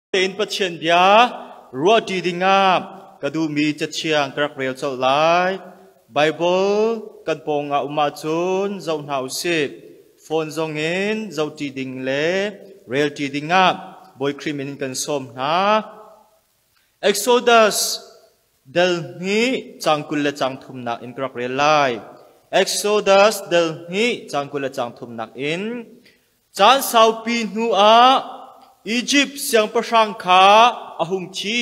Tein Pathian bia ruahṭi dingah ka duhmi cathiang ka rak rel colh lai. Baibal kan pawngah um ahcun zoh hna u sih. Phone zongin zohṭi ding le relṭi dingah Bawi Khrih min in kan sawm hna. Exodus dal hnih cang 20 le cang thumnak in ka rak rel lai. Exodus dal hnih cang 20 le cang thumnak in. Caan saupi hnuah Izipt siangpahrang kha a hung thi.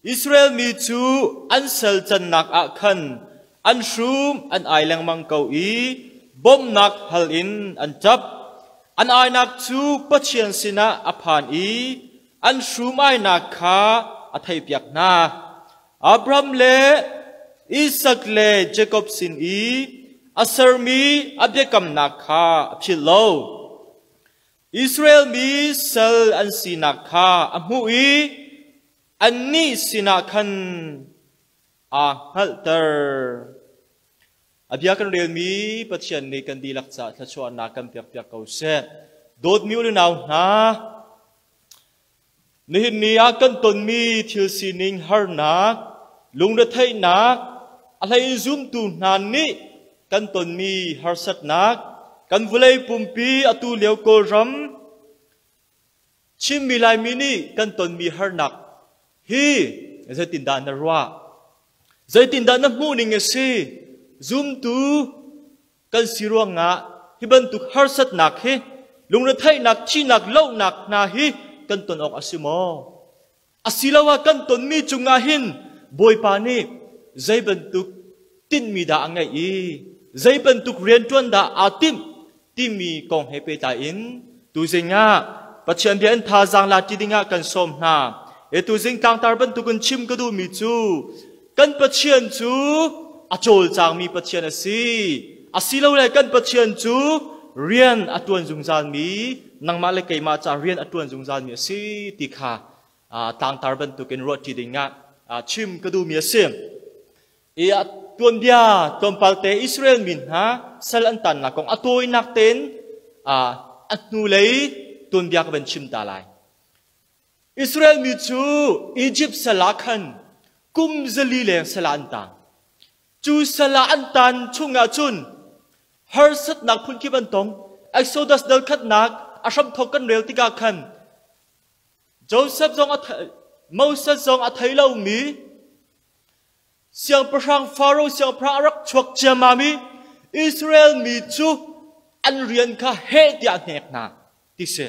Israel mi cu an sal cannak ah khan an hrum an ai lengmang ko i bawmhnak hal in an ṭap. An ainak cu Pathian sinah a phan i an hrum-ainak kha a theihpiak hna. Abraham le Isak le Jakob sin i a sermi a biakamnak kha a philh lo. Israel mi sal an sinak kha a hmuh i annih sinah khan aa hngalhter. A bia kan relmi Pathian nih kan dihlak caah thluachuahnak kan pekpiak ko seh. Dawtmi u le nau hna, Nihin ni ah kan tonmi thil sining harnak, lungretheihnak, a hlei zumtu hna nih kan tonmi harsatnak, kan vawlei pumpi atu lio Kawlram, Chinmi Laimi nih kan tonmi harnak hi zeitindah na ruah? Zeitindah na hmuhning a si? Zumtu kan si ruangah hi bantuk harsatnak hi lungretheihnak, thihnak, lohnak hna hi kan ton awk a si maw? Asiloah kan tonmi cungah hin Bawipa nih zei bantuk tinhmi dah a ngeih i zei bantuk rianṭuan dah aa timh timi kong he pehtlai in tuzing ah Pathian bia in thazaang la ṭi dingah kan sawm hna. E tuzing tlangtar bantukin chim ka duhmi cu kan Pathian cu a cawlcangmi Pathian a si. Asilole kan Pathian cu rian a ṭuan zungzalmi nangmah le keimah ca rian a ṭuan zungzalmi a si ti kha tlangtar bantukin ruahṭi dingah chim ka duhmi a si. I a tuanbia tlawmpal te Israel mi hna sal an tannak kong a tawinak tein a hnulei tuanbia ka van chim ta lai. Israel mi cu Egypt sal ah khan kum 400 leng sal ah an tang. Cu sal ah an tan chungah cun harsatnak phunkip an tong. Exodus dal khatnak a hramthawk kan rel tikah khan Joseph zong a Moses zong a thei lomi Siangpahrang Faro siangpahrang a rak chuak ciammam i Israel mi cu an rian kha heh tiah a hnek hna ti si.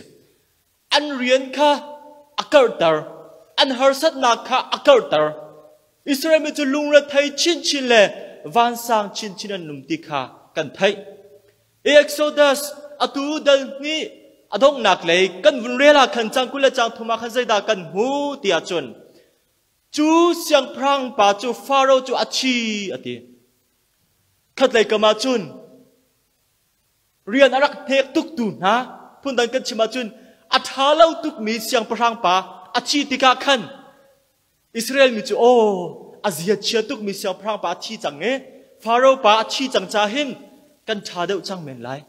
An rian kha a karhter. An harsatnak kha a karhter. Israel mi cu lungrethei chinchin le vansang chinchin an um ti kha kan theih. Exodus atu dal hnih a donghnak lei kan vun rel ah khan cang 20 le cang thum ah khan zeidah kan hmu ti ahcun Cu siangpahrang pa cu Faro cu a thi a ti. Khatlei kam ah cun rian a rak hnek tuktu hna phundang kan chim ahcun a ṭha lo tukmi siangpahrang pa a thi tikah khan Israel mi cu aw a zia chia tukmi siangpahrang pa a thi cang i Faro pa a thi cang ca hin kan ṭha deuh cang men lai.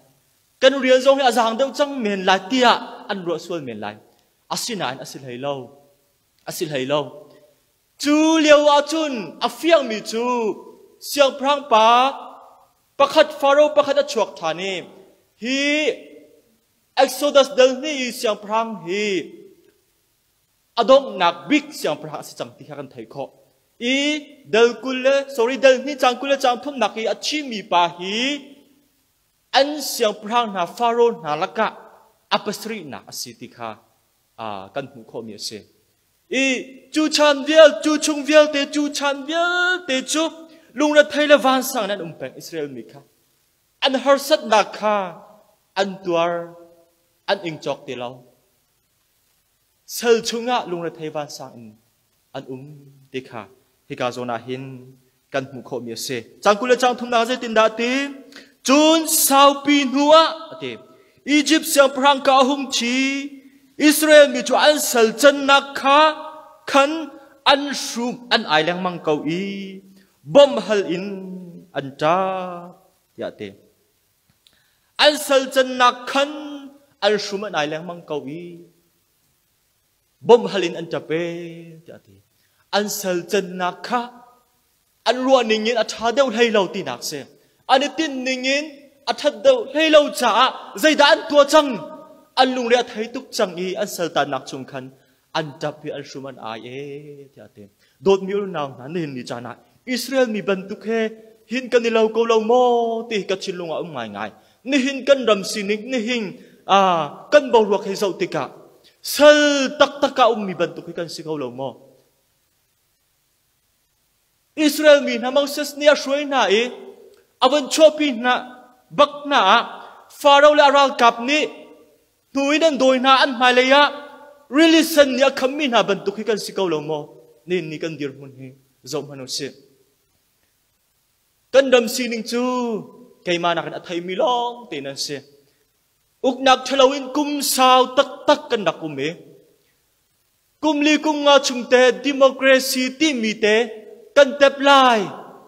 Kan rian zong hi a zaang deuh cang men lai tiah an ruah sual men lai. Asinain a si hlei lo. A si hlei lo. Cu lio ahcun a fiangmi cu siangpahrang pa pakhat Faro pakhat a chuak ṭhan i hi Exodus dal hnih i siangpahrang hi a donghnak bik siangpahrang a si cang ti kha kan theih khawh. I dal 20 le sorry dal hnih cang 20 le cang thumnak i a thimi pa hi an siangpahrang hna Faro hna lakah a pasarihnak a si ti kha kan hmuh khawhmi a si. I cu chan vial, cu chung vialte, cu chan vialte cu lungrethei le vansang in an um peng Israel mi kha. An harsatnak kha an tuar, an ing cawk ti lo. Sal chungah lungrethei vansang in an um ti kha hika zawn ah hin kan hmuh khawhmi a si. Cang 20 le cang thumnak zeitindah a ti? Cun saupi hnu ah a ti. Egypt siangpahrang ka a hung thi. Israel mi cu an sal cannak kha khan an hrum an ai lengmang ko i bawmh hal in an ṭap tiah a ti. An sal cannak khan an hrum an ai lengmang ko i. Bawmh hal in an ṭap ee tiah a ti. An sal cannak kha an ruah ning in a ṭha deuh hlei lo tinak si. An i tinh ning in a ṭhat deuh hlei lo caah zeidah an tuah cang? An lungre a thei tuk cang i an saltannak chung khan an ṭap i an hrum an ai ee tiah a ti. Dawtmi unau hna, nihin ni caan ah Israel mi bantuk he hin kan i lo ko lo maw ti hi ka thinlung ah um ngaingai. Nihin kan ram sining, nihin kan boruak hi zoh tikah sal taktak ah ummi bantuk hi kan si ko lo maw? Israel mi hna Moses nih a hruai hna i a von chuahpi hna bak hna ah Faro le a ralkap nih hnu in an dawi hna an hmailei ah rili sen nih a khammi hna bantuk hi kan si ko lo maw? Nihin ni kan dirhmun hi zoh hmanh u sih. Kan ram sining cu keimah nakin a theimi lawng te nan si. Uknak ṭhalo in kum sau taktak kan rak um i Kum li kum nga chung te democracy timi te kan tep lai,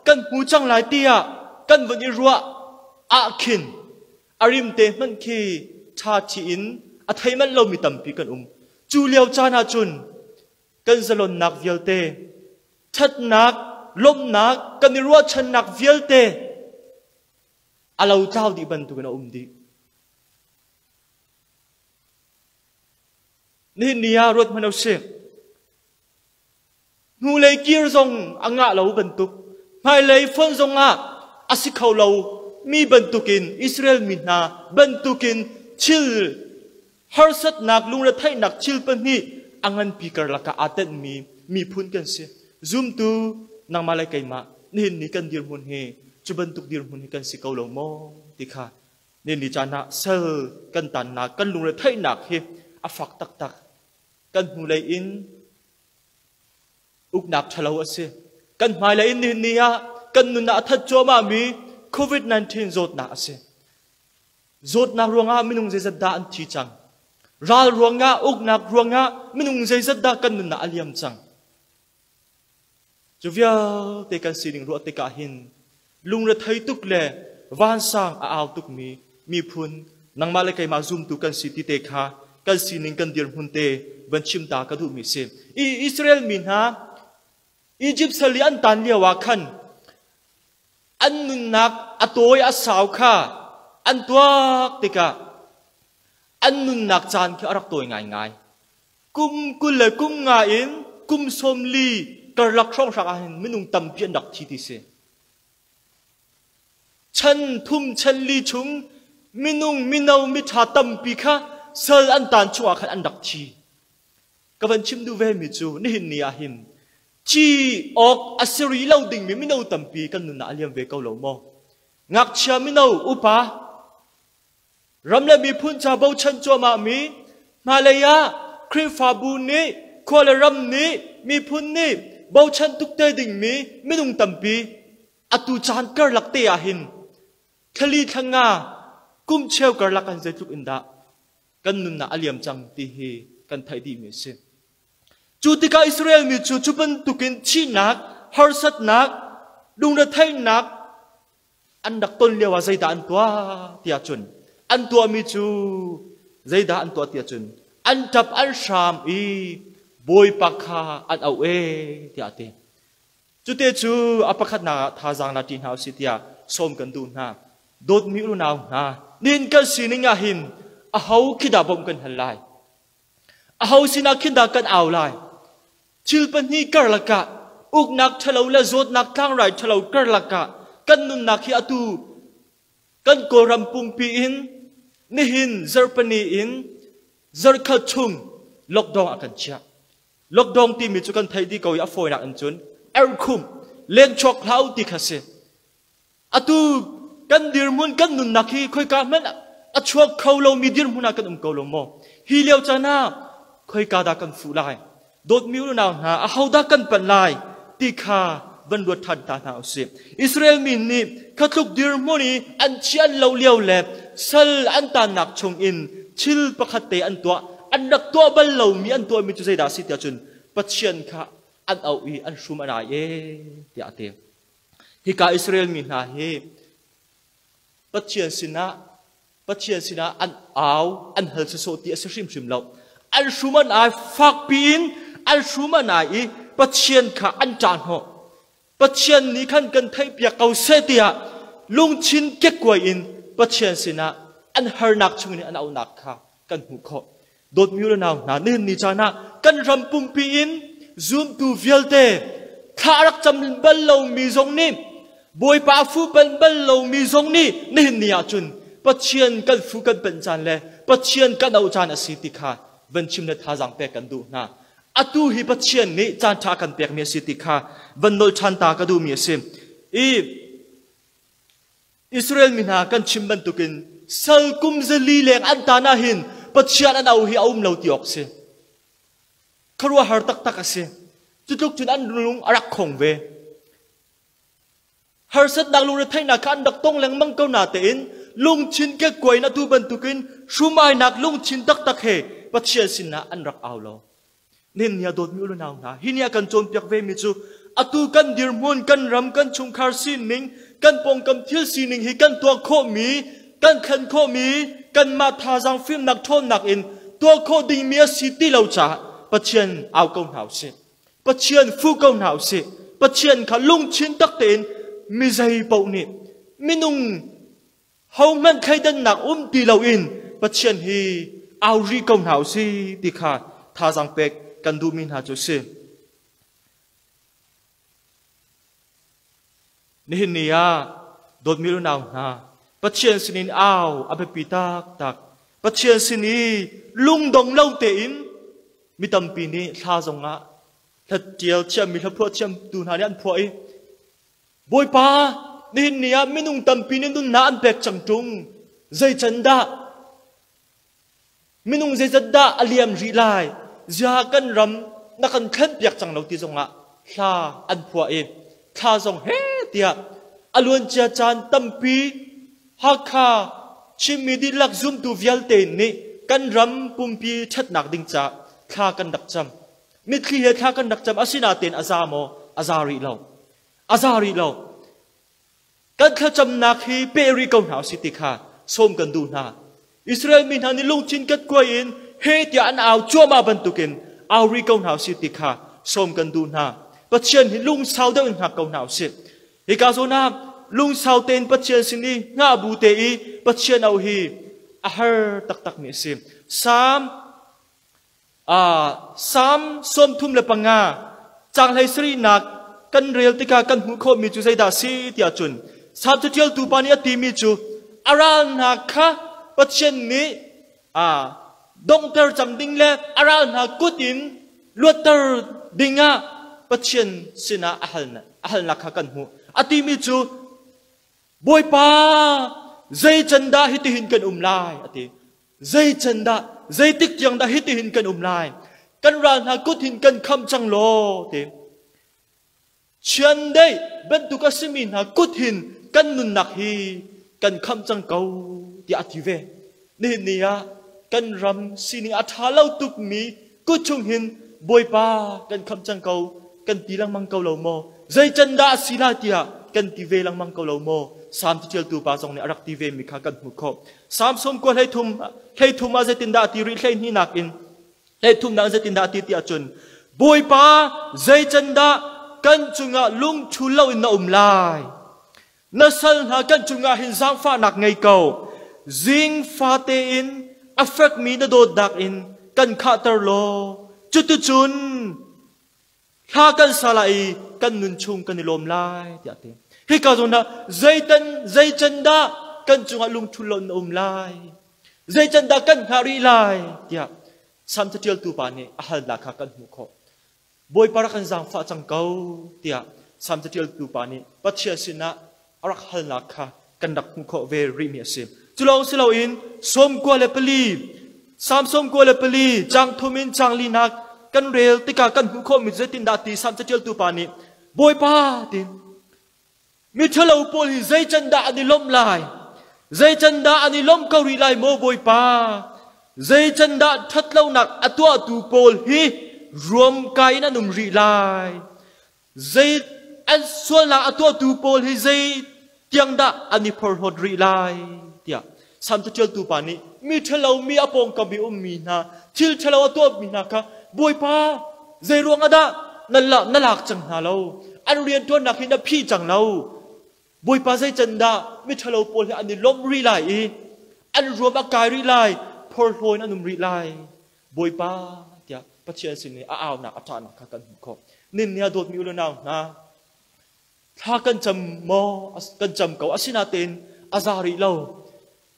kan hmu cang lai tiah kan vun i ruah ah khin a rim te hmanh khi ṭha thi in a thei manh lomi tampi kan um. Cu lio caan ahcun kan zalonnak vialte, ṭhatnak, lawmhnak, kan i ruahchannak vialte a lotlau dih bantukin a um dih. Nihin ni ah ruat hmanh usih. Hnulei kir zong a ngah lo bantuk, hmailei fonh zong ah a si kho lo mi bantukin Israel mi hna bantukin thil harsatnak lungretheihnak thil pahnih a nganpi karlak ah aa tenhmi miphun kan si. Zumtu nangmah le keimah nihin ni kan dirhmun hi cu bantuk dirhmun hi kan si ko lo maw ti kha Nini caan ah sal kan tannak, kan lungretheihnak hi a fak taktak. Kan hnulei in uknak ṭhalo a si. Kan hmailei in nihin ni ah kan nun ah a that cuahmahmi COVID-19 zawtnak a si. Zawtnak ruangah minung zeizat dah an thi cang. Ral ruangah, uknak ruangah minung zeizat dah kan nunnak a liam cang. Cu vialte kan sining ruah tikah hin lungrethei tuk le vansang a au tukmi miphun nangmah le keimah zumtu kan si ti te kha kan sining kan dirhmun te van chim ta ka duhmi si. I Israel mi hna Egypt sal i an tan lio ah khan an nunnak a tawi a sau kha an tuak tikah an nunnak caan khi a rak tawi ngaingai. Kum 20 le kum nga in kum 40 karlak hrawnghrang ah hin minung tampi an rak thi ti si. Chan thum chan li chung minung mino miṭha tampi kha sal an tan chungah khan an rak thi. Ka van chim duh ve mi cu nihin ni ah hin thi awk a si rih lo dingmi mino tampi kan nun ah a liam ve ko lo maw? Ngakchia mino upa Ram le miphun ca bochan cuahmahmi hmailei ah Khrihfabu nih khua le ram nih miphun nih bochan tuk te dingmi minung tampi atu caan karlak te ah hin thlali thlanga kum cheu karlak an zeitluk in dah kan nunnak a liam cang ti hi kan theih dihmi a si. Cu tikah Israel mi cu cu bantukin thihnak, harsatnak, lungretheihnak an rak ton lio ah zeidah an tuah tiah cun an tuahmi cu zeidah an tuah tiah cun an ṭap an hram i Bawipa kha an auh ee tiah a ti. Cute cu a pakhatnak ah thazaang la ṭi hna usih tiah sawm kan duh hna. Dawtmi unau hna, nihin kan sining ah hin aho khi dah bawmh kan hal lai? Aho sinah khin dah kan au lai? Thil pahnih karlak ah uknak ṭhalo le zawtnak tlangrai ṭhalo karlak ah kan nunnak hi atu kan Kawlram pumpi in nihin zarhpani in zarhkhat chung lockdown a kan chiah. Lockdown timi cu kan theih dih ko i a fawinak in cun erhkhumh, lengchuak hlah u ti kha si. Atu kan dirhmun kan nunnak hi khoika hmanh a chuak kho lomi dirhmun ah kan um ko lo maw? Hi lio caan ah khoika dah kan fuh lai? Dawtmi unau hna, ahodah kan panh lai ti kha van ruat ṭhan ta hna usih. Israel mi nih khatluk dirhmun i an chi an lo lio le sal an tannak chung in thil pakhat te an tuah. An rak tuah bal lomi an tuahmi cu zeidah a si tiah cun Pathian kha an auh i an hrum an ai ee tiah a ti. Hika Israel mi hna hi Pathian sinah Pathian sinah an au, an hal sawsawh ti a si hrimhrim lo. An hrum an ai fakpi in an hrum an ai i Pathian kha an ṭah hnawh. Pathian nih khan kan theihpiak ko seh tiah lungthin kekkuai in Pathian sinah an harnak chungin an auhnak kha kan hmuh khawh. Dawtmi u le nau hna, nihin ni caan ah kan ram pumpi in zumtu vialte thla a rak cam bal lomi zong nih Bawipa a fu bal bal lomi zong nih nihin ni ahcun Pathian kan fu kan panh caan le Pathian kan auh caan a si ti kha van chim le thazaang pek kan duh hna. Atu hi Pathian nih caan ṭha kan pekmi a si ti kha van nolh ṭhan ta ka duhmi a si. I Israel mi hna kan chim bantukin sal kum zali leng an tan ahhin Pathian an au hi a um lo ti awk si. Khuaruahhar taktak a si. Cutluk cun an lung a rak khong ve. Harsatnak lungretheihnak kha an rak tong lengmang ko natein lungthin kekkuai in atu bantukin hrumainak lungthin taktak he Pathian sinah an rak au lo. Nin nih a dawtmi u le nau hna, hi nih a kan cawnpiak vemi cu atu kan dirhmun, kan ram, kan chungkhar sining, kan pawngkam thil sining hi kan tuah khawhmi, kan thlen khawhmi, kanmah thazaang fimnak ṭhawnnak in tuah khawh dingmi a si ti lo caah Pathian au ko hna usih. Pathian fu ko hna usih. Pathian kha lungthin tak tein mi zei paoh nih minung Hohmanh thleidannak um ti loin Pathian hi au rih ko hna usih ti kha thazaang pek kan duhmi hna cu a si. Nihin ni ah dawtmi unau hna, Pathian sinin au a biapi taktak. Pathian sin i lungdong lo tein mi tampi nih thla zongah hla ṭial thiammi hlaphuah thiamtu hna nih an phuah i Bawipa, nihin ni ah minung tampi nih nunnak an pek cang ṭung. Zei can dah? Minung zeizat dah a liam rih lai? Ziah kan ram na kan thlenpiak cang lo ti zongah hla an phuah i thla zong he tiah a luancia caan tampi Hakha Chinmi dihlak zumtu vialte nih kan ram pumpi ṭhatnak ding caah thla kan rak cam. Mitthli he thla kan rak cam asinain a za maw? A za rih lo. A za rih lo. Kan thlacamnak hi peh rih ko hna usih ti kha sawm kan duh hna. Israel mi hna nih lungthin ketkuai in he tiah an au cuahmah bantukin au rih ko hna usih ti kha sawm kan duh hna. Pathian hi lungsau deuh in hngak ko hna usih. Hika zawn ah lungsau tein Pathian sin i hngah bu te i Pathian auh hi a har taktakmi a si. Salm Salm 35 caang 17nak kan rel tikah kan hmuh khawhmi cu zeidah a si tiah cun Salm caṭialtu pa nih a timi cu a ral hna kha Pathian nih donghter cang ding le a ral hna kut in luatter dingah Pathian sinah a halnak kha kan hmuh. A timi cu Bawipa, zei can dah hitihin kan um lai? a ti. Zei can dah, zeitik tiang dah hitihin kan um lai? Kan ral hna kut hin kan kham cang law, ti. Chiandeih bantuk a simi hna kut hin kan nunnak hi kan khamh cang ko, tiah a ti ve. Nihin ni ah kan ram sining a ṭha lo tukmi kut chung hin Bawipa kan khamh cang ko kan ti lengmang ko lo maw? Zei can dah a si lai tiah kan ti ve lengmang ko lo maw? Salm caṭialtu pa zong nih a rak ti vemi kha kan hmuh khawh. Salm sawmkua 13, 13 ah zeitindah a ti rih 12 nak in 13 nak zeitindah a ti ti ahcun Bawipa zei can dah kan cungah lungṭhul loin na um lai? Na sal hna kan cungah hin zaangfahnak ngei ko. Zing fate in a fekmi na dawtnak in kan khahter law cuticun thla kan sa lai i kan nun chung kan i lawm lai tiah a ti. Hika zawn ah zeitan zeican dah kan cungah lungthul lo na um lai? Zeican dah kan hngah rih lai? tiah Salm caṭialtu pa nih a halnak kha kan hmuh khawh. Bawipa rak kan zaangfah cang ko tiah Salm caṭialtu pa nih Pathian sinah a rak halnak kha kan rak hmuh khawh ve rihmi a si. Cu lawng si loin 94 Salm 94 caang thum in caang linak kan rel tikah kan hmuh khawhmi zeitindah ti Salm caṭialtu pa nih Bawipa tiin Miṭhalo pawl hi zei can dah an i lawmh lai? Zei can dah an i lawmh ko rih lai maw Bawipa? Zei can dah ṭhatlonak a tuahtu pawl hi ruamkai in an um rih lai? Zei an sualnak a tuahtu pawl hi zei tiang dah an i phorhlawt rih lai? tiah. Salm caṭialtu pa nih mi ṭhalo mi a pawngkam i ummi hna thil ṭhalo a tuahmi hna kha Bawipa zei ruangah dah na, la, na lak cang hna lo an rianṭuannak hi na phih cang lo Bawipa zei can dah miṭhalo pawl hi an i lawmh rih lai i an ruam a kai rih lai phorhlaw in an um rih lai Bawipa tiah Pathian sin i a aunak a ṭahnak kha kan hmuh khawh nin ni a dawtmi u le nau hna Thla kan cam maw? Kan cam ko. Asinain a za rih lo.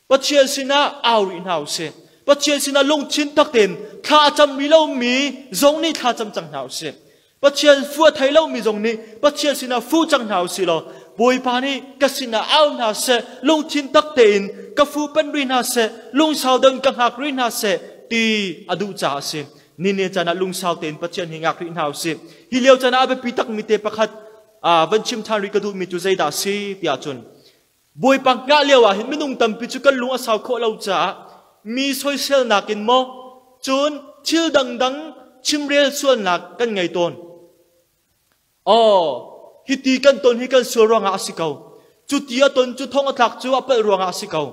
Pathian sinah au rih hna usih. Pathian sinah lungthin tak tein thla a cam rih lomi zong nih thla cam cang hna usih. Pathian fu a thei lomi zong nih Pathian sinah fu cang hna usih law Bawipa nih ka sinah au hna seh, lungthin tak tein ka fu pen rih hna seh, lungsau deuh in ka hngak rih hna seh ti a duh caah a si. Ni ne caan ah lungsau tein Pathian hi ngak rih hna usih. Hi lio caan ah a biapi takmi te pakhat van chim ṭhan rih ka duhmi cu zeidah a si tiah cun Bawipa hngah lio ah hin minung tampi cu kan lung a sau khawh lo caah mi soiselnak in maw cun thil dangdang chimrel sualnak kan ngei tawn. Aw, hiti kan ton hi kan sual ruangah a si ko. Cu ti a ton cu thong a tlak cu a palh ruangah a si ko.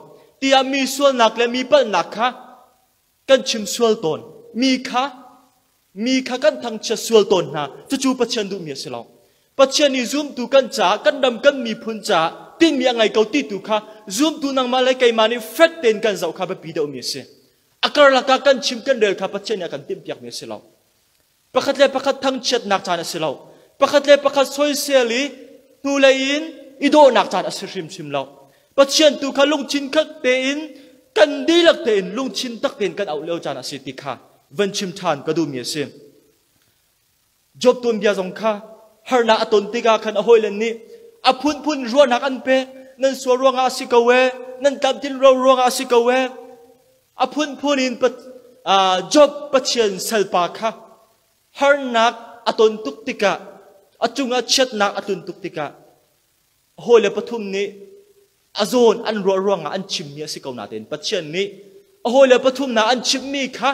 Tiah mi sualnak le mi palhnak kha kan chim sual tawn. Mi kha Mi kha kan thangchiat sual tawn hna. Cucu Pathian duhmi a si lo. Pathian nih zumtu kan caah, kan ram kan miphun caah tinhmi a ngei ko ti tu kha zumtu nangmah le keimah nih fek tein kan zoh kha biapi deuhmi a si. A karlak ah kan chim kan rel kha Pathian nih a kan timhpiakmi a si lo. Pakhat le pakhat thangchiatnak caan a si lo. Pakhat le pakhat soisel i hnulei in i dawhnak caan a si hrimhrim lo. Pathian tu kha lungthin khat tein kan dihlak tein lungthin tak tein kan auh lio caan a si ti kha van chim ṭhan ka duhmi a si. Job tuanbia zong kha harnak a ton tikah khan a hawile nih a phunphun ruahnak an pek. Nan sual ruangah a si ko ee, nan tlamtlin ro ruangah a si ko ee. A phunphun in Job Pathian salpa kha harnak a ton tuk tikah a cungah chiatnak a tlun tuk tikah hawile pathum nih a zawn an ruah ruangah an chimmi a si ko nain Pathian nih a hawile pathum hna an chimmi kha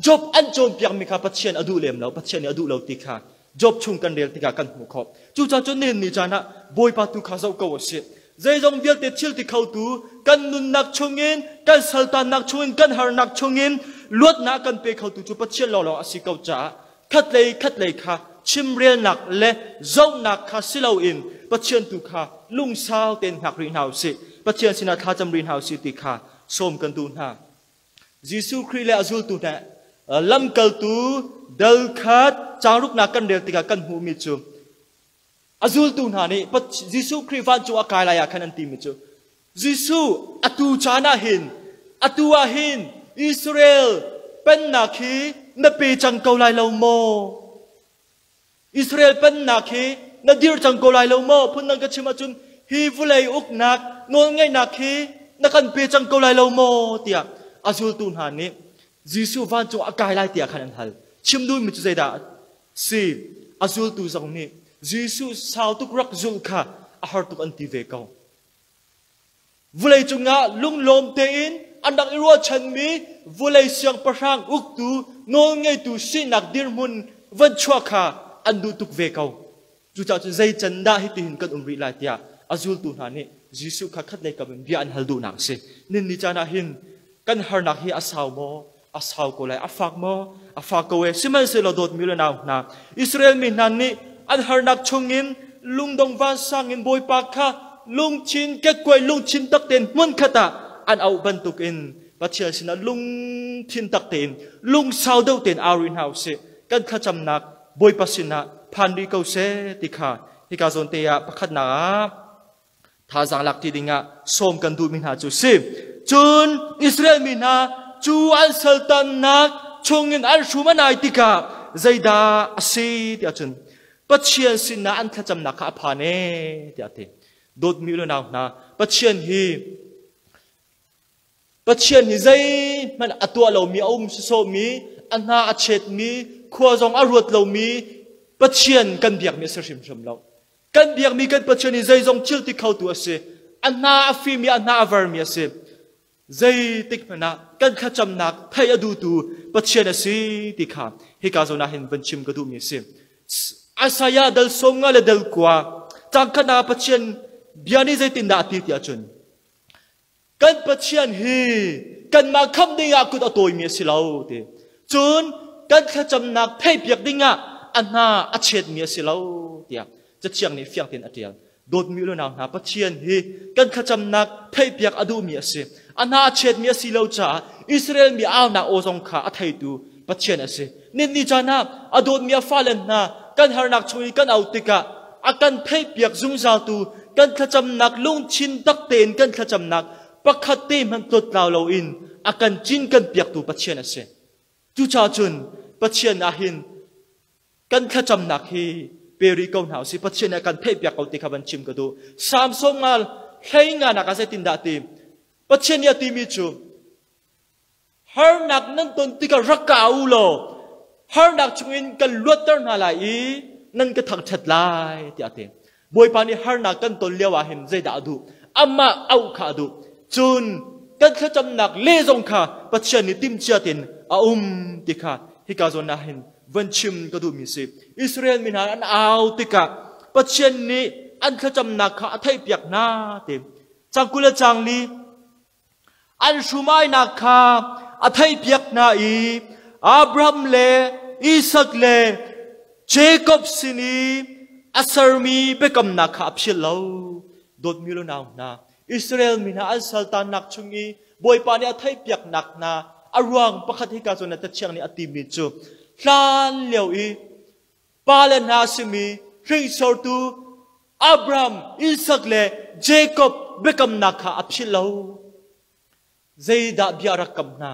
Job an cawnpiakmi kha Pathian a duh lem lo Pathian nih a duh lo ti kha Job chung kan rel tikah kan hmuh khawh. Cucaah cun nihin ni caan ah Bawipa tu kha zoh ko a si. Zeizong vialte thil ti khotu kan nunnak chungin kan saltannak chungin kan harnak chungin luatnak kan pe khotu cu Pathian lawnglawng a si ko caah khatlei khatlei kha chimrelnak le zohnak kha si loin Pathian tu kha lungsau tein hngak rih hna usih. Pathian sinah thlacam rih hna usih ti kha sawm kan duh hna. Jesuh Khrih le a zultu hna lamkaltu dal khat caangruknak kan rel tikah kan hmuhmi cu a zultu hna nih Jesuh Khrih vancung a kai lai ah khan an timi cu Jesuh atu caan ah hin atu ah hin Israel pennak hi na pe cang ko lai lo maw? Israel pennak hi na dir cang ko lai lo maw? Phundang ka chim ahcun hi vawlei uknak nawlngeihnak hi na kan pe cang ko lai lo maw? tiah a zultu hna nih Jesuh vancung a kai lai tiah khan an hal. Chim duhmi cu zeidah si? A zultu zong nih Jesuh sau tuk rak zulh kha a har tuk an ti ve ko. Vawleicung ah lunglawm tein an rak i ruahchanmi vawlei siangpahrang uktu nawlngeitu sinak dirhmun van chuah kha an duh tuk ve ko. Cucaah cun zei can dah hitihin kan um rih lai tiah a zultu hna nih Jesuh kha khatlei kam in bia an hal duhnak a si. Ninni caan ah hin kan harnak hi a sau maw? A sau ko lai. A fak maw? A fak ko ee. Sihmanhsehlaw dawtmi le nau hna, Israel mi hna nih an harnak chungin lungdong vansang in Bawipa kha lungthin kekkuai lungthin tak tein hmunkhat ah an auh bantukin Pathian sinah lungthin tak tein lungsau deuh tein au rih hna usih. Kan thlacamnak Bawipa sinah phan rih ko seh ti kha hika zawn te ah pakhatnak ah thazaang lak ti dingah sawm kan duhmi hna cu si. Cun Israel mi hna cu an saltannak chungin an hrum an ai tikah zeidah a si tiah cun Pathian sinah an thlacamnak kha a phan ee tiah a ti. Dawtmi u le nau hna, Pathian hi Pathian hi zeihmanh a tuah lomi a um sawsawhmi, a hna a chetmi, khua zong a ruat lomi Pathian kan biakmi a si hrimhrim lo. Kan biakmi kan Pathian hi zeizong thil ti khotu a si. A hna a fimi, a hna a varmi a si. Zeitik hmanh ah kan thlacamnak theih a duhtu Pathian a si ti kha hika zawn ah hin van chim ka duhmi a si. Isaiah dal 50 le dal 9 cangkhat ah Pathian bia nih zeitindah a ti ti ahcun. Kan Pathian hi kanmah khamh dingah kut a tawimi a si lo ti. Cun kan thlacamnak theihpiak dingah a hna a chetmi a si lo tiah Cathiang nih fiang tein a ṭial. Dawtmi u le nau hna, Pathian hi kan thlacamnak theihpiak a duhmi a si. A hna a chetmi a si lo caah Israel mi aunak aw zong kha a theitu Pathian a si. Nitni caan ah a dawtmi a fale hna kan harnak chung i kan auh tikah a kan theihpiak zungzaltu kan thlacamnak lungthin tak tein kan thlacamnak pakhat te hmanh tlawttlau loin a kan cinken piaktu Pathian a si. Cucaah cun Pathian ah hin kan thlacamnak hi pe rih ko hna usih. Pathian nih a kan theihpiak ko ti kha van chim ka duh. Salm sawmnga hlei nga nak ah zeitindah ti? Pathian nih a timi cu Harnak nan ton tikah rak ka au law harnak chungin kan luatter hna lai i nan ka thangṭhat lai tiah a ti. Bawipa nih harnak kan ton lio ah hin zeidah a duh? Amah auh kha a duh. Cun kan thlacamnak le zong kha Pathian nih timhcia tein a um ti kha hika zawn ah hin van chim ka duhmi si. Israel mi hna an au tikah Pathian nih an thlacamnak kha a theihpiak hna ti. Cang 20 le cang li An hrumainak kha a theihpiak hna i Abraham le Isak le Jakob sin i a sermi biakamnak kha a philh lo. Dawtmi le nau hna, Israel mi hna an saltannak chung i Bawipa nih a theihpiaknak hna a ruang pakhat hika cun Cathiang nih a timi cu hlan lio i pale hna a simi hringsortu Abraham, Isak le Jakob biakamnak kha a philh lo. Zeidah bia a rak kam hna?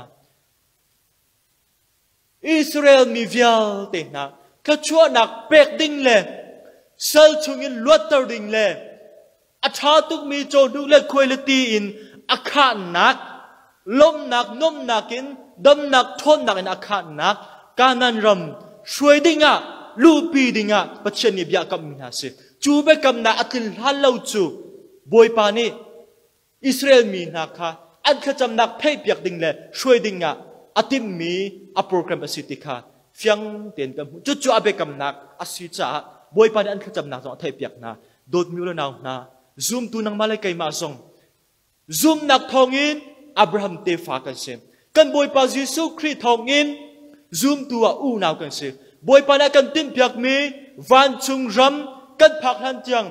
Israel mi vialte hna thluachuahnak pek ding le sal chungin luatter ding le a ṭha tukmi cawhnuk le khuailiti in a khahnak, lawmhnak, nuamhnak in damnak, ṭhawnnak in a khahnak Kanaan ram hruai dingah, luhpi dingah Pathian nih bia a kamhmi hna a si. Cu biakamnak a tlin hlan lo cu Bawipa nih Israel mi hna kha an thlacamnak theihpiak ding le hruai dingah a timhmi a program a si ti kha fiang tein kan hmuh. Cucu a biakamnak a si caah Bawipa nih an thlacamnak zong a theihpiak hna. Dawtmi u le nau hna, zumtu nangmah le keimah zong zumnak thawngin Abraham tefa kan si. Kan Bawipa Jesuh Khrih thawngin zumtu ah unau kan si. Bawipa nih a kan timhpiakmi vancung ram kan phak hlan tiang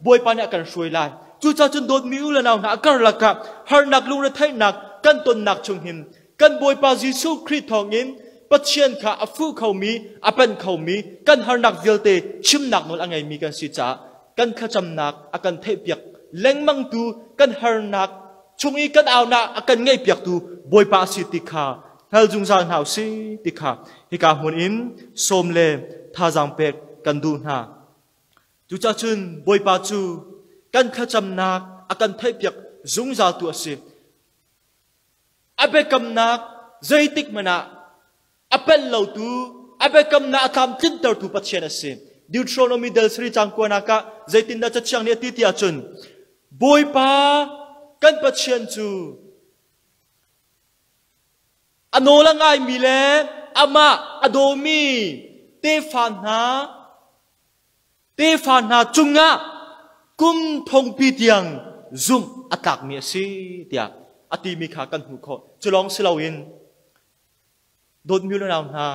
Bawipa nih a kan hruai lai. Cucaah cun dawtmi u le nau hna a karlak ah harnak lungretheihnak kan tonnak chung hin kan Bawipa Jesuh Khrih thawngin Pathian kha a fuh khomi, a panh khomi, kan harnak vialte chimnak nawl a ngeimi kan si caah kan thlacamnak a kan theihpiak lengmangtu kan harnak chung i kan aunak a kan ngaihpiaktu Bawipa a si ti kha hngal zungzal hna usih ti kha hika hmun in sawm le thazaang pek kan duh hna. Cucaah cun Bawipa cu kan thlacamnak a kan theihpiak zungzaltu a si. A biakamnak zeitik hmanh ah a pelh lotu, a biakamnak a tlamtlintertu Pathian a si. Deuteronomy del sari cang kuanak ah zeitindah Cathiang nih a ti ti ahcun Bawipa kan Pathian cu a nawl a ngaimi le amah a dawmi tefa hna Tefa hna cungah kum thongpi tiang zumh a tlakmi a si tiah a timi kha kan hmuh khawh. Cu lawng si loin dawtmi le nau hna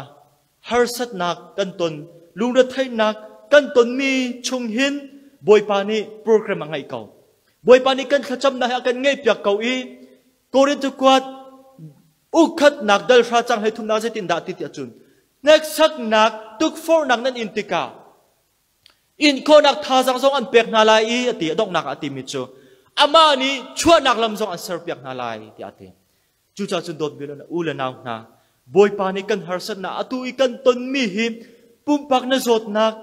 harsatnak kan ton, lungretheihnak kan tonmi chung hin Bawipa nih program a ngeih ko. Bawipa nih kan thlacamnak hi a kan ngeihpiak ko i Korinth kuat ukhatnak dal hra cang hlei thumnak zeitindah ti ti ahcun Hneksaknak, tukforhnak nan in tikah inkhawhnak thazaang zong an pek hna lai i a ti. A donghnak ah a timi cu amah nih chuahnak lam zong an serpiak hna lai tiah a ti. Cucaah cun dawtmi le u le nau hna, Bawipa nih kan harsatnak atu i kan tonmi hi pumpak na zawtnak,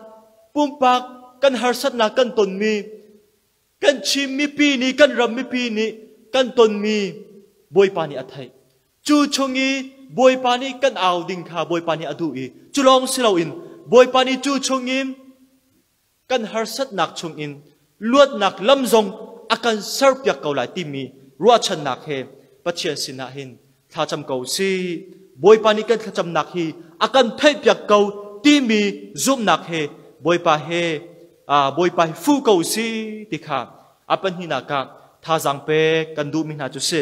pumpak kan harsatnak kan tonmi, kan Chin mipi nih, kan ram mipi nih kan tonmi Bawipa nih a theih. Cu chung i Bawipa nih kan au ding kha Bawipa nih a duh i cu lawng si loin Bawipa nih cu chungin kan harsatnak chungin luatnak lam zong a kan serpiak ko lai timi ruahchannak he Pathian sinah hin thlacam ko sih. Bawipa nih kan thlacamnak hi a kan theihpiak ko timi zumhnak he Bawipa he Bawipa hi fu ko si ti kha a pahnihnak ah thazaang pek kan duhmi hna cu si.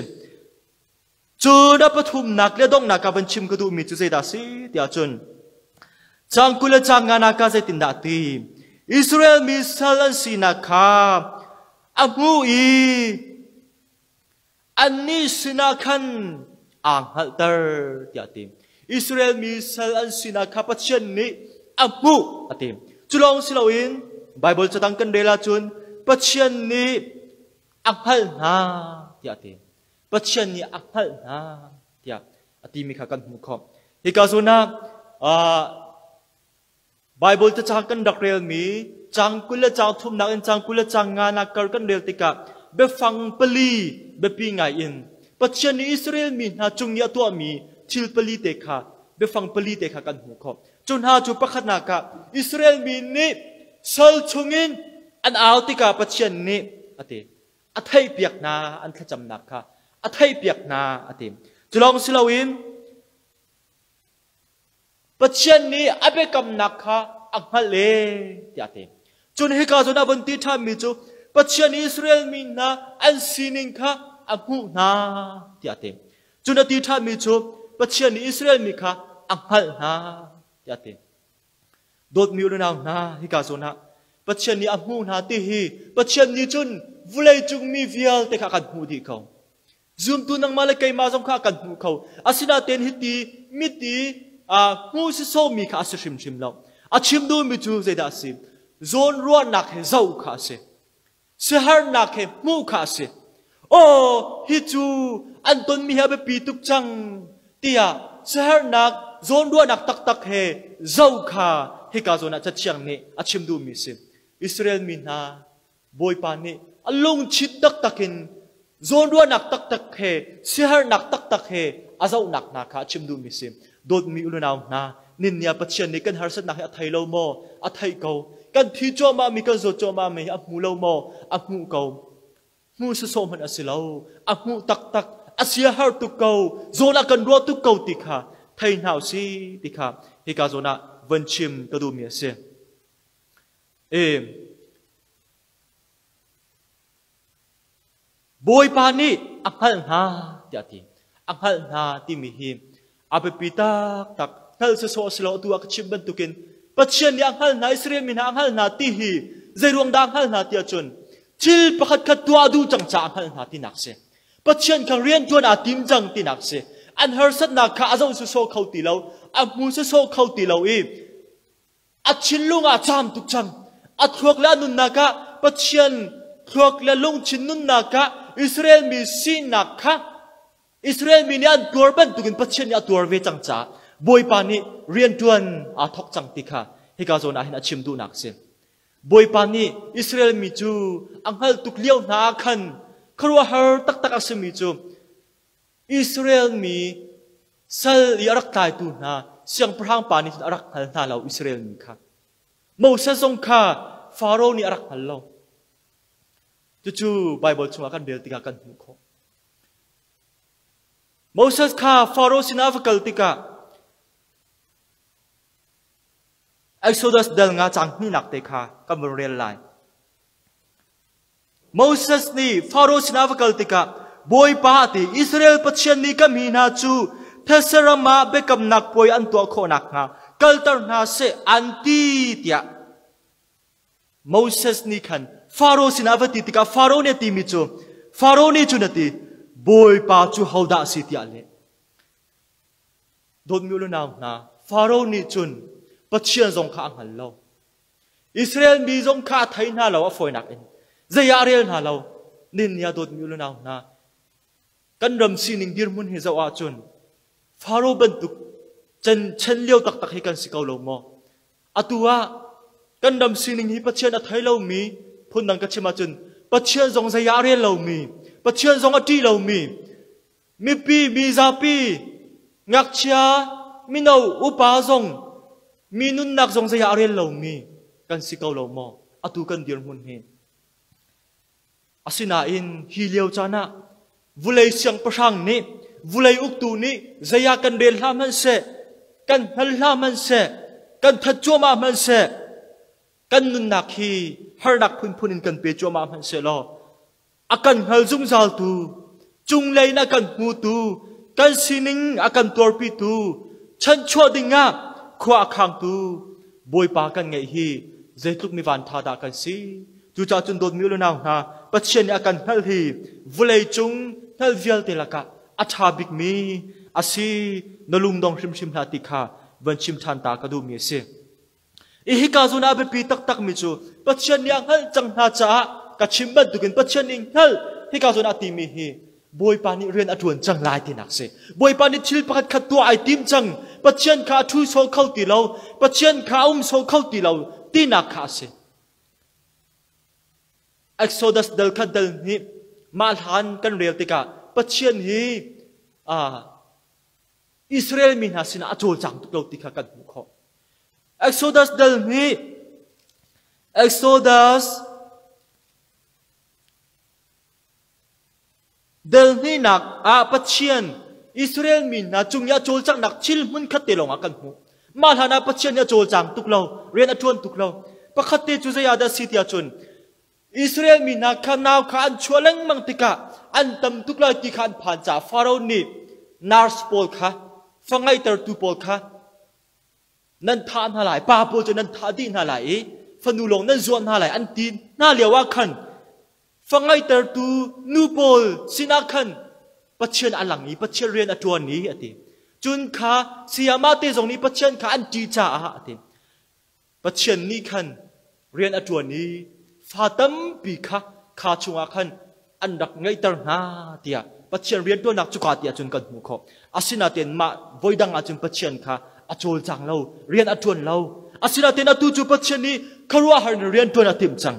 Cun a pathumnak le donghnak ah van chim ka duhmi cu zeidah si tiah cun cang 20 le cang nganak ah zeitindah a ti? Israel mi sal an sinak kha a hmuh i annih sinah khan aa hngalhter tiah a ti. Israel mi sal an sinak kha Pathian nih a hmuh a ti. Cu lawng si loin Baibal cadang kan rel ahcun Pathian nih a hngalh hna tiah a ti. Pathian nih a hngalh hna tiah a timi kha kan hmuh khawh. Hika zawn ah Baibal cacang kan rak relmi cang 20 le cang thumnak in cang 20 le cang nganak kar kan rel tikah biafang pali biapi ngai in Pathian nih Israel mi hna cung i a tuahmi thil pali te kha biafang pali te kha kan hmuh khawh. Cu hna cu pakhatnak ah Israel mi nih sal chungin an au tikah Pathian nih a ti. A theihpiak hna an thlacamnak kha a theihpiak hna a ti. Cu lawng si loin Pathian nih a biakamnak kha a hngalh e tiah a ti. Cun hika zawn ah von ti ṭhanmi cu Pathian nih Israel mi hna an sining kha a hmuh hna tiah a ti. Cun a ti ṭhanmi cu Pathian nih Israel mi kha a hngalh hna tiah a ti. Dawtmi u le nau hna, hika zawn ah Pathian nih a hmuh hna ti hi Pathian nih cun vawleicung mi vialte kha a kan hmuh dih ko. Zumtu nangmah le keimah zong kha kan hmu kho. Asinain hiti miti hmu si sawmi kha a si hrimhrim lo. A chim duhmi cu zeidah a si? Zawnruahnak he zoh kha a si. Siaherhnak he hmuh kha a si. Aw, hi cu an tonmi hi a biapi tuk cang tiah siaherhnak, zawnruahnak taktak he zoh kha hika zawn ah Cathiang nih a chim duhmi a si. Israel mi hna Bawipa nih a lungchit taktak in zawnruahnak taktak he siaherhnak taktak he a zohnak hna kha a chim duhmi si. Dawtmi u le nau hna, ninnia Pathian nih kan harsatnak hi a thei lo maw? A theih ko. Kan thi cuahmahmi, kan zawt cuahmahmi hi a hmu lo maw? A hmuh ko. Hmu sawsawh hmanh a si lo. A hmuh taktak. A siaherh tuk ko. Zawn a kan ruah tuk ko ti kha thei hna u si ti kha hika zawn ah von chim ka duhmi a si. Bawipa nih a hngalh hna tiah a ti. A hngalh hna timi hi a biapi taktak. Hngalh sawsawh a si lo atu ah ka chim bantukin Pathian nih a hngalh hna, Israel mi hna a hngalh hna ti hi zeiruang dah a hngalh hna tiah cun thil pakhat khat tuah a duh cang caah a hngalh hna tinak a si. Pathian kha rianṭuan aa tim cang tinak a si. An harsatnak kha a zoh sawsawh kho ti lo, a hmu sawsawh kho ti lo i A thinlung ah caam tuk cang. A thluak le a nunnak ah Pathian thluak le lungthin nunnak ah Israel mi sinak kha Israel mi nih an tuar bantukin Pathian nih a tuar ve cang caah Bawipa nih rianṭuan aa thawk cang ti kha hika zawn ah hin a chim duhnak a si. Bawipa nih Israel mi cu a hngalh tuk lio hna ah khan khuaruahhar taktak a simi cu Israel mi sal i a rak tlaitu hna siangpahrang pa nih cun a rak hngal hna lo Israel mi kha. Moses zong kha Faro nih a rak hngal lo. Cucu Baibal chungah kan rel tikah kan hmuh khawh. Moses kha Faro sinah a va kal tikah Exodus dal nga cang hnihnak te kha kan vun rel lai. Moses nih Faro sinah va kal tikah Bawipa a ti, Israel Pathian nih ka mi hna cu thetse ram ah biakamnak puai an tuah khawh nakhnga kalter hna seh an ti tiah Moses nih khan Faro sinah va ti tikah Faro nih a timi cu Faro nih cun a ti Bawipa cu hodah a si tiah a leh. Dawtmi u le nau hna, Faro nih cun Pathian zong kha a hngal lo. Israel mi zong kha a thei hna lo a fawinak in. Zei ah a rel hna lo. Nin nih a dawtmi u le nau hna, kan ram sining dirhmun hi zoh ahcun Faro bantuk chan chan lio taktak hi kan si ko lo maw? Atu ah kan ram sining hi Pathian a thei lomi phundang ka chim ahcun Pathian zong zei ah a rel lomi, Pathian zong a ṭih lomi, Mipi, mizapi, ngakchia, mino, upa zong mi nunnak zong zei ah a rel lomi kan si ko lo maw? Atu kan dirhmun hi. Asinain hi lio caan ah vulei siangpahrang nih vulei uktu nih zei ah kan rel hlah hmanhseh, kan hngal hlah hmanhseh, kan that cuahmah hmanhseh, kan nunnak hi harnak phunphun in kan pe cuahmah hmanhseh law. A kan hngal zungzaltu, cunglei in a kan hmutu, kan sining a kan tuarpitu, chanchuah dingah khua a khangtu Bawipa kan ngeih hi zeitluk mi vanṭha dah kan si. Cucaah cun dawtmi u le nau hna, Pathian nih a kan hngalh hi vawlei cung hngalh vialte lakah a ṭha bikmi a si. Na lungdong hrimhrim hlah ti kha van chim ṭhan ta ka duhmi a si. I hika zawn ah a biapi taktakmi cu Pathian nih a hngalh cang hna caah ka chim bantukin Pathian nih hngalh hika zawn ah timi hi Bawipa nih rian a ṭuan cang lai tinak si. Bawipa nih thil pakhat khat tuah ai tim cang. Pathian kha a ṭhu sawh kho ti lo. Pathian kha a um sawh kho ti lo tinak kha a si. Exodus dal khat dal hnih mah hlan kan rel tikah Pathian hi Israel mi hna sinah a cawlcang tuk lo ti kha kan hmuh khawh. Exodus dal hnih Exodus dal hnihnak ah Pathian Israel mi hna cung i a cawlcanghnak thil hmun khat te lawngah kan hmuh. Mah hlan ah Pathian nih a cawlcang tuk lo, rian a ṭuan tuk lo. Pakhat te cu zei ah dah si tiah cun Israel mi hna kha nau kha an chuah lengmang tikah an tam tuk lai ti kha an phan caah Faraoh nih nurse pawl kha fa ngeihtertu pawl kha nan thah hna lai, pa pawl cu nan thah dih hna lai i fanu lawng nan zuah hna lai an ti hna lio ah khan fa ngeihtertu nu pawl sinah khan Pathian a lang i Pathian rian a ṭuan i a ti. Cun kha sayama te zong nih Pathian kha an ṭih caah a ti. Pathian nih khan rian a ṭuan i fa tampi kha kha chungah khan an rak ngeihter hna tiah Pathian rianṭuannak cuka ti ahcun kan hmuh khawh. Asinain mah voidang ahcun Pathian kha a cawlcang lo, rian a ṭuan lo. Asinain atu cu Pathian nih khuaruahhar in rian ṭuan a timh cang.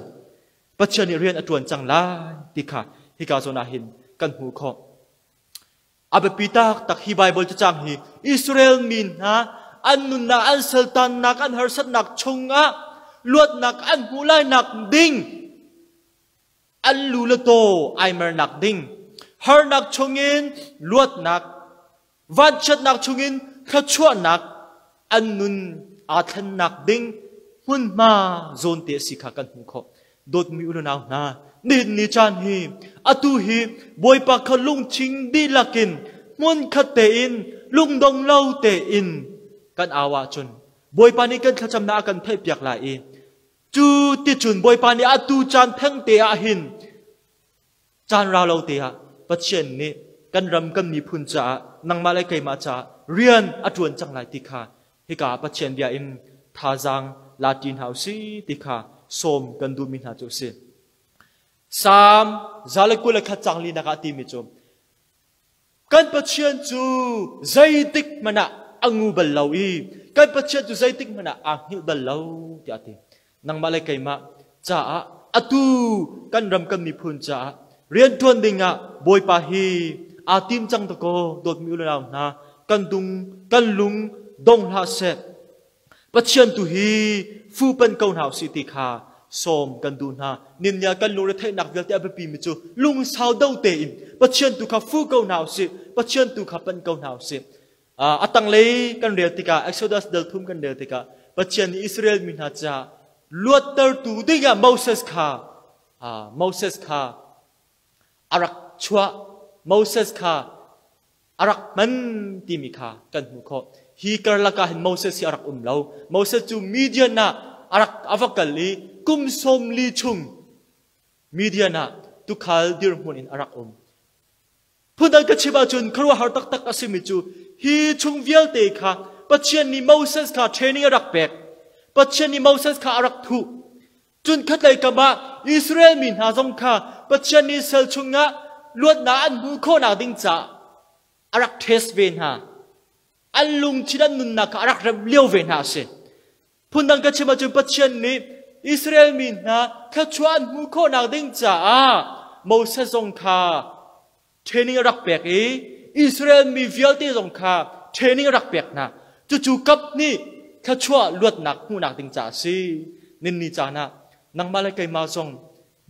Pathian nih rian a ṭuan cang lai ti kha hika zawn ah hin kan hmuh khawh. A biapi taktak hi Baibal cacang hi Israel mi hna an nunnak, an saltannak, an harsatnak chungah luatnak an hmuh lainak ding an lu le taw ai mernak ding harnak chungin luatnak vanchiatnak chungin thluachuahnak an nun aa thlennak ding hmunhma zawn te a si kha kan hmuh khawh. Dawtmi u le nau hna, nihin ni caan hi atu hi Bawipa kha lungthin dihlak in hmunkhat tein lungdong lo tein kan au ahcun Bawipa nih kan thlacamnak a kan theihpiak lai i cu ticun Bawipa nih atu caan thengte ah hin Caan rau lo te ah Pathian nih kan ram kan miphun caah nangmah le keimah caah rian a ṭuan cang lai ti kha hika Pathian bia in thazaang la ṭi hna usih ti kha sawm kan duhmi hna cu a si. Salm 121 caang linak ah timi cu kan Pathian cu zeitik hmanh ah a ngu bal lo i kan Pathian cu zeitik hmanh ah aa hngilh bal lo tiah a ti. Nangmah le keimah caah atu kan ram kan miphun caah rianṭuan dingah Bawipa hi aa tim cang dakaw dawtmi u le nau hna kan dung kan lung dong hlah seh. Pathian tu hi fupan ko hna usih ti kha sawm kan duh hna. Ninnia kan lungretheihnak vialte a biapimi cu lungsau do tein Pathian tu kha fu ko hna usih, Pathian tu kha panh ko hna usih. A tanglei kan rel tikah Exodus dal thum kan rel tikah Pathian nih Israel mi hna caah luattertu dingah Moses kha Moses kha a rak chuah Moses kha a rak hman timi kha kan hmuh khawh. Hi karlak ah hin Moses hi a rak um lo. Moses cu Midian ah a rak a va kal i kum 40 chung Midian ah tuukhal dirhmun in a rak um. Phundang ka chim ahcun khuaruahhar taktak a simi cu hi chung vialte kha Pathian nih Moses kha training a rak pek. Pathian nih Moses kha a rak thuh. Cun khatlei kam ah Israel mi hna zong kha Pathian nih sal chungah luatnak an hmuh khawhnak ding caah a rak test ve hna. An lungthin an nunnak kha a rak remh lio ve hna a si. Phundang ka chim ahcun Pathian nih Israel mi hna thluachuah an hmuh khawhnak ding caah Moses zong kha training a rak pek i Israel mi vialte zong kha training a rak pek hna. Cucu kap nih thluachuah luatnak hmuhnak ding caah a si. Ninni caan ah nangmah le keimah zong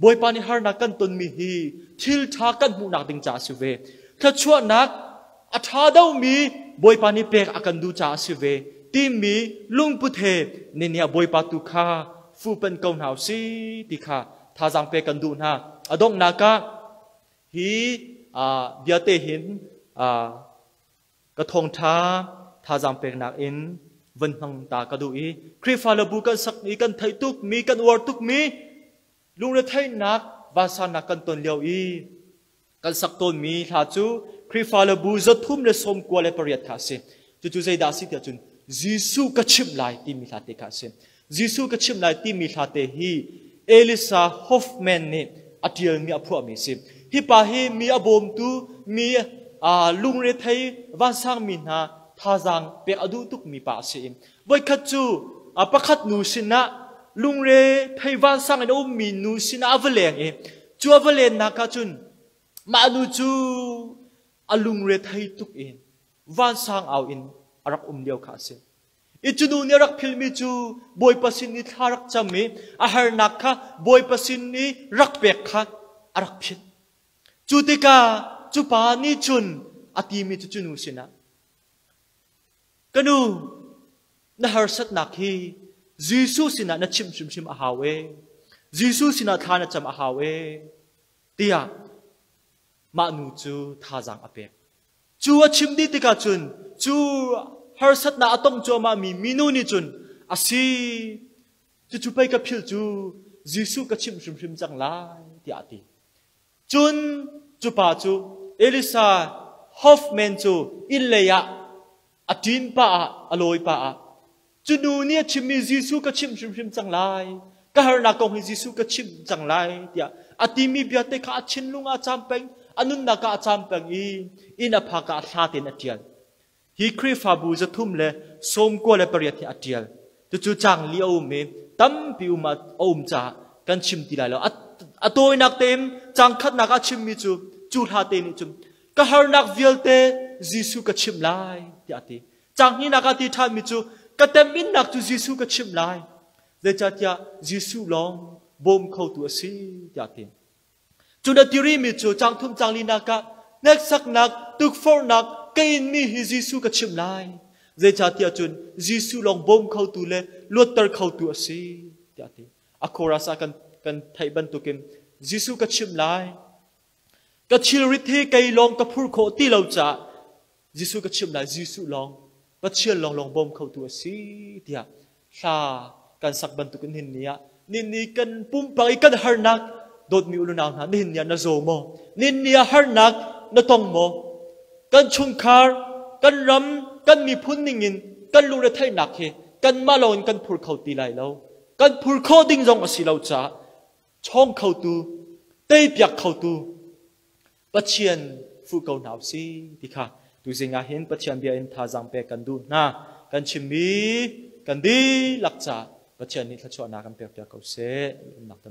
Bawipa nih harnak kan tonmi hi thil ṭha kan hmuhnak ding caah a si ve. Thluachuahnak a ṭha domi Bawipa nih pek a kan duh caah a si ve timi lungput he nini ah Bawipa tu kha fuhpanh ko hna u si ti kha thazaang pek kan duh hna. A donghnak ah. Hi bia te hin ka thawngṭha thazaang peknak in van hmang ta ka duh i Khrihfa le bu kan sak i kan theih tukmi kan uar tukmi lungretheihnak vansannak kan ton lio i kan sak tawnmi hla cu Khrihfa le bu 398 kha a si. Cucu zeidah a si tiah cun Jesuh ka chimh lai timi hla te kha a si. Jesuh ka chimh lai timi hla te hi Elisa Hoffman nih a ṭialmi a phuahmi a si. Hi pa hi mi a bawmtu, mi lungrethei vansangmi hna thazaang pek a duh tukmi pa a si. Voikhat cu pakhat nu sinah lungre thei vansang in a ummi nu sinah a va leng i cu a va lennak ah cun mah nu cu a lungre thei tuk in vansang au in a rak um lio kha a si. I cu nu nih a rak philmi cu Bawipa sin i thla rak cam i a harnak kha Bawipa sin i rak pek kha a rak philh. Cu tikah cu pa nih cun a timi cu cu nu sinah Ka nu, na harsatnak hi Jesuh sinah na chimh hrimhrim a hau e. Jesuh sinah thla na cam a hau e. Tiah mah nu cu thazaang a pek. Cu a chim dih tikah cun cu harsatnak a tong cuahmah mi minu nih cun a si cucu pei ka philh cu Jesuh ka chimh hrimhrim cang lai tiah a ti. Cun cu pa cu Elisa Hoffman cu inn lei ah a ṭin pah ah a lawi pah ah cu nu nih a chimmi Jesuh ka chimh hrimhrim cang lai ka harnak kong hi Jesuh ka chimh cang lai tiah a timi bia te kha a thinlung ah a caam peng a nunnak ah a caam peng i inn a phak ah a hla tein a ṭial. Hi Khrihfabu 398 hi a ṭial. Cucu caang li a um i tampi um a um caah kan chim ti lai lo. A tawinak tein caang khatnak ah chimmi cu cu hla te nih cun ka harnak vialte Jesuh ka chimh lai tiah a ti. Caang hnihnak ah ti ṭhanmi cu ka teminnak cu Jesuh ka chimh lai. Zeicahtiah Jesuh lawng bawm khotu a si tiah a ti. Cun a tirimi cu caang thum caang linak ah hneksaknak, tukforhnak ka inmi hi Jesuh ka chimh lai. Zeicahtiah cun Jesuh lawng bawm khotu le luatter khotu a si, tiah a ti. A chorus ah kan, kan theih bantukin Jesuh ka chimh lai. Ka thilrit hi kei lawng ka phur khawh ti lo caah Jesuh ka chimh lai, Jesuh lawng, Pathian lawnglawng bawm khotu a si tiah hla kan sak bantuk in nihin ni ah nihin ni kan pumpak i kan harnak dawtmi unau hna nihin ni ah na zaw maw? Nihin ni ah harnak na tong maw? Kan chungkhar, kan ram, kan miphun ningin kan lungretheihnak hi kanmah lawng in kan phur kho ti lai lo. Kan phur khawh ding zong a si lo caah chawng khotu, teipiak khotu Pathian fuh ko hna usih ti kha tuzing ah hin Pathian bia in thazaang pek kan duh hna. Kan chimmi kan dihlak caah Pathian nih thluachuahnak kan pekpiak ko seh. Umnak tam.